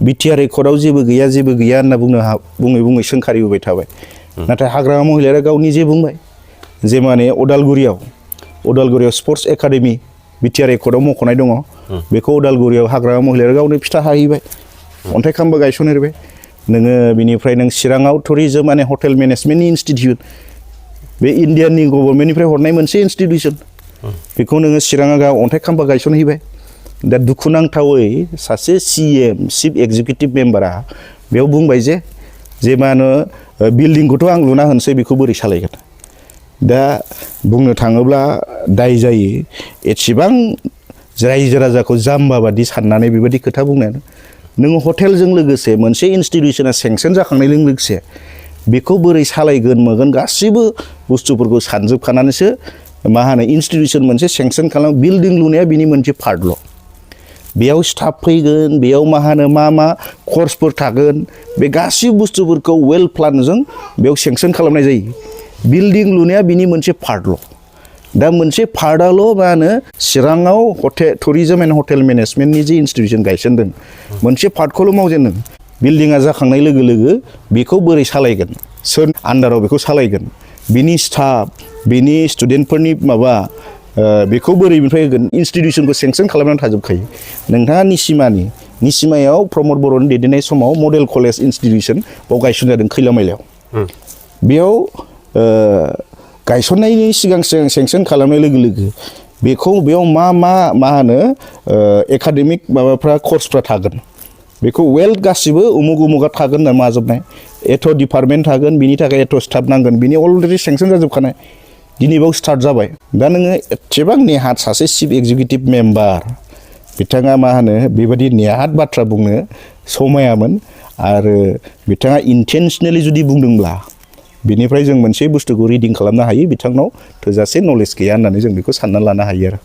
BTR रेकर्डआव जेबो गैया होनना बुङै सोंखारिबोबाय थाबाय नाथाय हाग्रामा महिलारिया गावनि जे बुंबाय जे माने अदालगुरियाव स्पर्ट्स एकाडेमि BTR रेकर्डआव मख'नाय दङ बेखौ अदालगुरियाव हाग्रामा महिलारिया गावनो फिथा हाहैबाय अन्थाइ खाम्बा गायसनहैबाय नोङो बिनिफ्राय नों चिराङाव टुरिजम एन्ड हटेल मेनेजमेन्टनि इनस्टिट्यूट बे इन्डियाननि गभर्नमेन्टनिफ्राय हरनाय मोनसे इनस्टिट्यूशन बेखौ नोङो चिराङा गाव अन्थाइ खाम्बा गायसनहैबाय दा दुखुनांथावै सासे CM चिफ एक्जिकिउटिभ मेम्बारा बेयाव बुंबाय जे मा होनो बिल्डिंखौथ' आं लुना होनोसै बेखौ बोरै सालायगोन दा बुंनो थाङोब्ला दाय जायो एसेबां रायजो राजाखौ जाम्बा बादि साननानै बेबायदि खोथा बुंनायानो नोङो हटेलजों लोगोसे मोनसे इनस्टिट्यूशना सेंसन जाखांनायजों लोगोसे बेखौ बोरै सालायगोन मगोन गासिबो बुस्थुफोरखौ सानजोबखानानैसो मा होनो इनस्टिट्यूशन मोनसे सेंसन खालाम बिल्डिं लुनाया बिनि मोनसे पार्टल' बेयाव स्टाफ फैगोन बेयाव मा होनो मा कर्सफोर थागोन बे गासिबो बुस्थुफोरखौ वेल प्लानजों बेयाव सेंसन खालामनाय जायो बिल्डिं लुनाया बिनि मोनसे पार्टल' दा मोनसे पार्टआल' मा होनो चिराङाव टुरिजम एन्ड हटेल मेनेजमेन्टनि जे इनस्टिट्यूशन गायसनदों मोनसे पार्टखौल' मावजेनदों बिल्डिङा जाखांनाय लोगो लोगो बेखौ बोरै सालायगोन सोर आन्डाराव बेखौ सालायगोन बिनि स्टाफ बिनि स्टुडेन्टफोरनि माबा बेखौ बोरैनिफ्राय होगोन इनस्टिट्यूशनखौ सेंसन खालामनानै थाजोबखायो नोंथाङा निसिमायाव प्रमद बर'नि दैदेननाय समाव मडेल कलेज इनस्टिट्यूशन बाव गायसनजादों खैलामैलायाव बेयाव गायसननायनि सिगां सेंसन खालामनाय लोगो लोगो बेखौ बेयाव मा होनो एकाडेमिक माबाफ्रा कर्सफ्रा थागोन बेखौ वेल गासिबो उमुगा थागोन होनना माजोबनाय एथ' डिपार्टमेन्ट थागोन बिनि थाखाय एथ' स्टाफ नांगोन बिनि अलरेडि सेंसन जाजोबखानाय दिनै बाव स्टार्ट जाबाय दा नोङो एसेबां नेहाथ सासे चिफ एक्जिकिउटिभ मेम्बार बिथाङा मा होनो बेबायदि नेहाथ बाथ्रा बुंनो समायामोन आरो बिथाङा इन्टेन्सनेलि जुदि बुंदोंब्ला बिनिफ्राय जों मोनसे बुस्थुखौ रिडिं खालामनो हायो बिथांनाव थोजासे नलेज गैया होननानै जों बेखौ सानना लानो हायो आरो